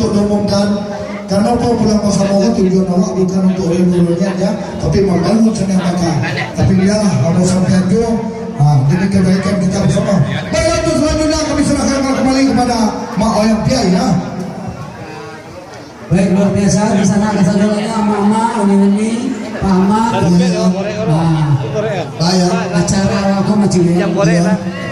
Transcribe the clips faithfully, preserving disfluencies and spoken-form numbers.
Untuk diumumkan, karena pulang basamo ko tujuan awak bukan untuk ribut-ribut aja, tapi mambangun Seni Ambaka. Tapi biarlah, ambo sampaikan juo, ha, demi kebaikan kita bersama. Baiklah, untuk selanjutnya kami serahkan kembali kepada Mak Oyang Piai, ya. Baik, luar biasa di sana, kasadonyo, Mama, Uni-Uni, Pak Ahmad. Iya. Ah. Bayang. Acara awak ko, Mak Ciwel.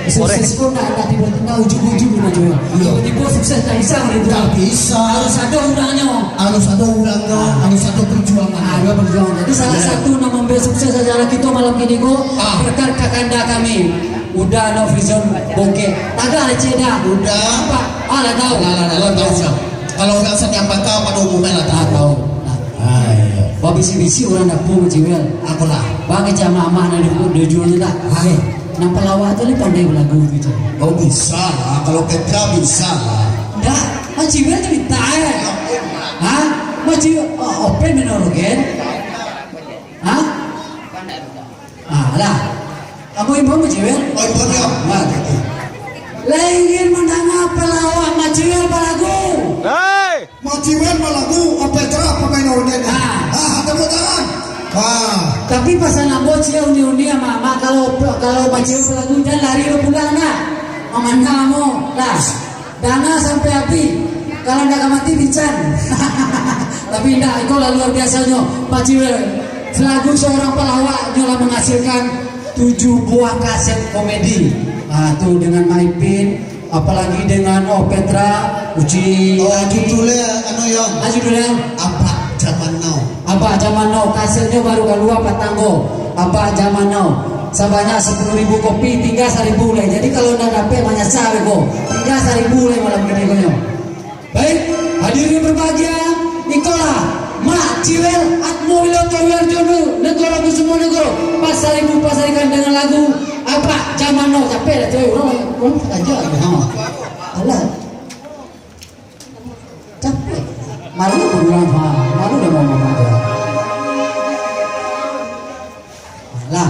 Sukses ko ndak, ndak tiba-tiba ujuk-ujuk, Mak Ciwel. Iya. Tiba-tiba sukses ndak bisa gitu. Ndak bisa. Harus ado urangnyo. Harus ado urangnyo, harus ado perjuangan. Ah, ado perjuangan. Jadi salah satu nan mambuek sukses acara kito malam kini ko, ah, berkat kakanda kami, Uda Novizon Bokeh. Tagah lah, Cik, dah. Uda. Apa? Ah, lah tahu. Lah, lah, lah, lah tahu, dah. Kalau urang Seni Ambaka pada umumnyo lah tahu. Tahu. Nah. Ah, iya. Babisi-bisi urang dapua, Mak Ciwel. Apolah? Bang, kecek amak-amak nan di, di ujung tu dah. Hai, nan palawak tu ni pandai balagu tu, Cik. Oh, bisa lah. Kalau Petra bisa lah. Dah, Mak Ciwel cerita, eh. Ha? Mak Ciwel, oh, open minor again. Ha? Ah, lah. Ambo imbau Mak Ciwel? Oh, imbau dia. Wah, gitu. Lah ingin mandanga palawak Mak Ciwel balagu. Hei! Mak Ciwel balagu, Om Petra pamain orgen. Ah. Ah, tepuk tangan. Ah. Tapi pasan ambo, Cik, Uni-Uni, amak-amak, kalau, kalau Mak Ciwel balagu, jan lari lo pulang, nah. Mamandang ambo, lah. Danga sampai abih. Kalau ndak ka mati, pican. Tapi ndak, iko lah luar biasanyo. Mak Ciwel, selaku seorang pelawak, nyo lah menghasilkan tujuh buah kaset komedi. Ah, tu dengan Mak Ipin, apalagi dengan Oh Petra, Uci. Oh, judulnyo, anu, yo. Ah, judulnyo? Abak Zaman Now. Abak Zaman Now, kasetnyo baru kalua patang ko. Abak Zaman Now. Sabanyak sapuluah ribu kopi, tingga saribu lai. Jadi, kalau ndak dapek, manyasa beko. Tingga saribu lai malam kini ko nyo. Baik, hadirin berbahagia, ikolah Mak Ciwel Atmo Wiloto Wiarjono, Negoro Kusumo Negoro, Pasaribu Pasarikan dengan lagu Abak Zaman Now. Capek lah, cuy. Urang, urang sengaja. Ha. Alah. Capek. Malu pulang, ha. Malu dah mau ngomong tu. Lah.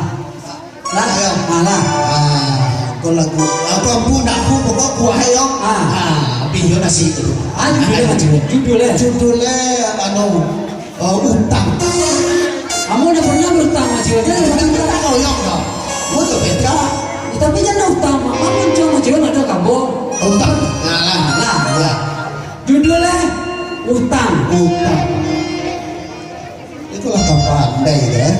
Lah. Ayo. Ah, lah. Ah, kau lagu. Apa, ampun, nak ampun, pokok kuah, yo. Ah. Ah, habis yo nasi tu. Ah, judulnyo, Mak Ciwel. Judulnyo. Judulnyo, anu, eh, Utang. Ambo dah pernah berutang, Mak Ciwel. Jangan berutang. Utang kau, yo, kau. Mau tu, Petra? Eh, tapi jangan utang, Mak. Ambo cuma, Mak Ciwel, ada kabur. Utang. Nah, lah. Lah. Ya. Judulnyo Utang. Utang. Itulah kau pandai tu, eh.